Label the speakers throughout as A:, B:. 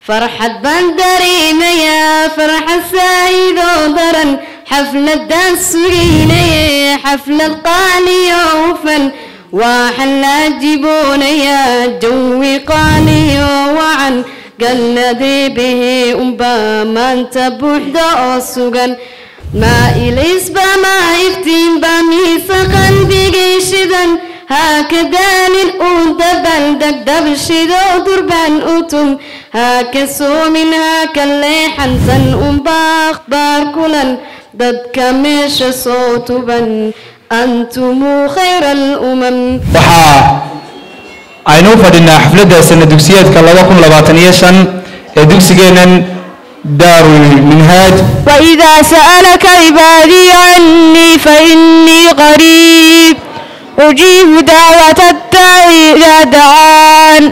A: Farxad baan dareemayaa, farxad saa'idoo daran. Xafladaan sugaynaye, xaflad qaaliyo hufan. Waxaan la jiboonayaa jawi qaaliyo wacan. Galladeebahe unbaa maanta buuxda oo sugan. Maa ilaysba, maa iftiinba, miise qalbigay shidan. Haka daalin uu dabaldeg, dabshido durbaan u tum. Haka soomin, haka leexantan unbaa akhbaar kulan. Dadka meesha soo tuban, antumuu khayra alumam.
B: Waxaa aynu u fadhinaa xafladda sana dugsiyeedka 2025 ee dugsigeennan Daarul Minhaaj.
C: وإذا سألك عبادي عني فإني قريب، أجيب دعوة الداعي إذا دعان،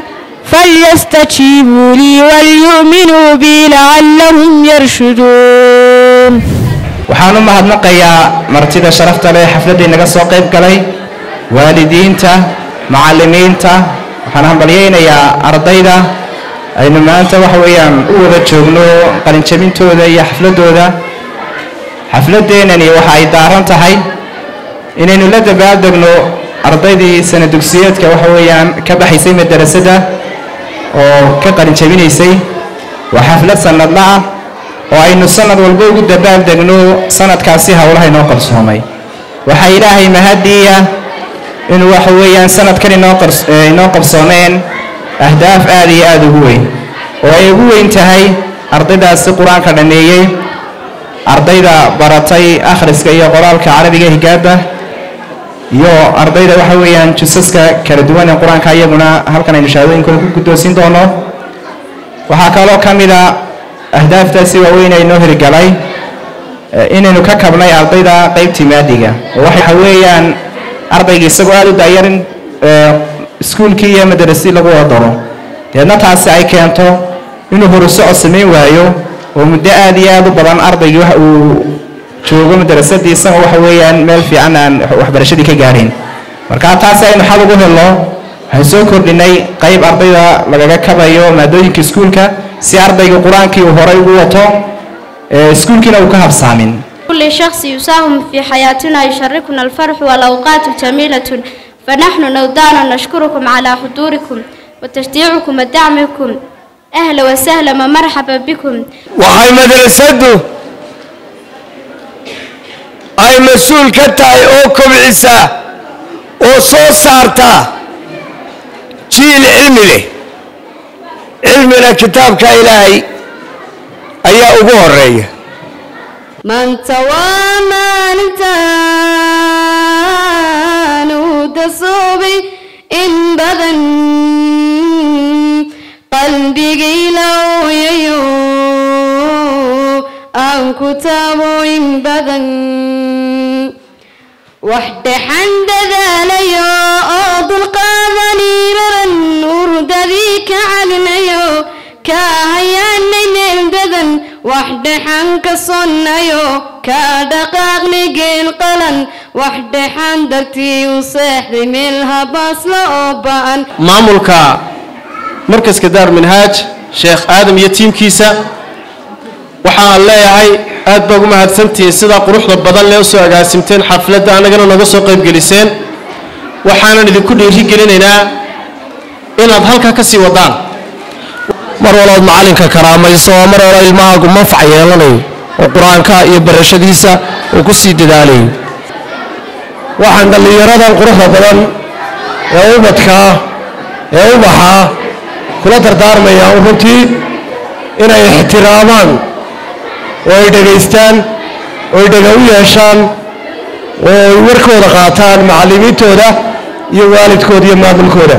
C: فليستجيبوا لي وليؤمنوا بي لعلهم يرشدون.
B: Waxaan u mahadnaqayaa martida sharafta leh xafladdii naga soo qayb galay, waalidiinta, macallimiinta. Waxaan hambalyaynayaa ardayda aynu maanta waxa weeyaan u wada joogno qalinjabintooda iyo xafladdooda. Xafladdeenani waxa ay daaran tahay inaynu la dabaaldegno ardaydii sana dugsiyeedka waxa weeyaan ka baxaysay madarasada oo ka qalinjabinaysay. Waa xaflad sanadla ah oo aynu sanad walba ugu dabaaldegno sanadkaasi howlaha inoo qarsoomay. Waxaa Ilaahay mahadiya inuu waxa weeyaan sanadkan inoo qabsoomeen ahdaaf aada iyo aada ugu weyn, oo ay ugu weyn tahay ardaydaasi Qur-aanka dhammeeyey, ardayda baratay akhriska iyo qoraalka Carabiga higaada, iyo ardayda waxa weeyaan jusaska kala duwan ee Qur-aanka iyaguna halkan aynu shahaadooyinkooda ku guddoonsiin doono. Waxaa kaloo ka mid a ahdaaftaasi waaweyn ay noo hirgalay inaynu ka kabnay ardayda qaybtii maadiga, oo waxa weeyaan ardayga isagoo aada u daayar in iskuulkii iyo madrasadii lagu wada daro, deedna taasi ay keento inuu horusocod samayn waayo oo muddo aada iyo aada u badan ardaygii wax uu joogo madrasadii isagoo waxa weeyaan meel fiican aan waxbarashadii ka gaadhin. Marka taasi aynu xal ugu helno, waxaan soo kordhinay qayb ardayda lagaga kabayo maadooyinka iskuulka, si ardayga Qur-aankii uu horay ugu wato, iskuulkiina uu ka habsaamin.
D: كل شخص يساهم في حياتنا يشاركنا الفرح والأوقات جميلة، فنحن نودعنا نشكركم على حضوركم وتشجيعكم ودعمكم. أهلا وسهلا ومرحبا بكم.
E: Waxay madrasaddu ay mas-uul ka tahay oo kobcisa oo soo saarta jiil cilmi leh. Cilmina kitaabka Ilaahay ayaa ugu horeeya.
A: Maanta waa maalintaan uu dasoobay in badan, qalbigay la ooyayo, aan ku taabo in badan. Wax dhexan dadaalayo oo dulqaadani raran, urdadii ka calinayo, ka hayaanay meel dadan. Wax dhexan ka sonnayo, ka dhaqaaqnay geel qalan. Wax dhexan dartii u seexday meel habaasla oo ba'an.
F: Maamulka markaska Daar Minhaaj, Sheekh Aadam iyo tiimkiisa, waxaan leeyahay aad baa ugu mahadsantihiin sidaa quruxda badan lee usoo agaasimteen xafladda, annagana nooga soo qaybgeliseen. Waxaanan idinku dhiiri gelinaynaa inaad halkaa ka sii wadaan.
E: Mar walood macallinka karaamayso oo mar walo ilmahaagu manfac yeelanayo oo Qur-aanka iyo barashadiisa uu ku sii dadaalayo. Waxaan dhallinyaradan quruxda badan ee ubadkaa ee ubaxaa kula dardaarmayaa runtii inay ixtiraamaan oo ay dhegaystaan oo ay dhega u yeeshaan oo ay warkooda qaataan macallimiintooda iyo waalidkooda iyo maamulkooda.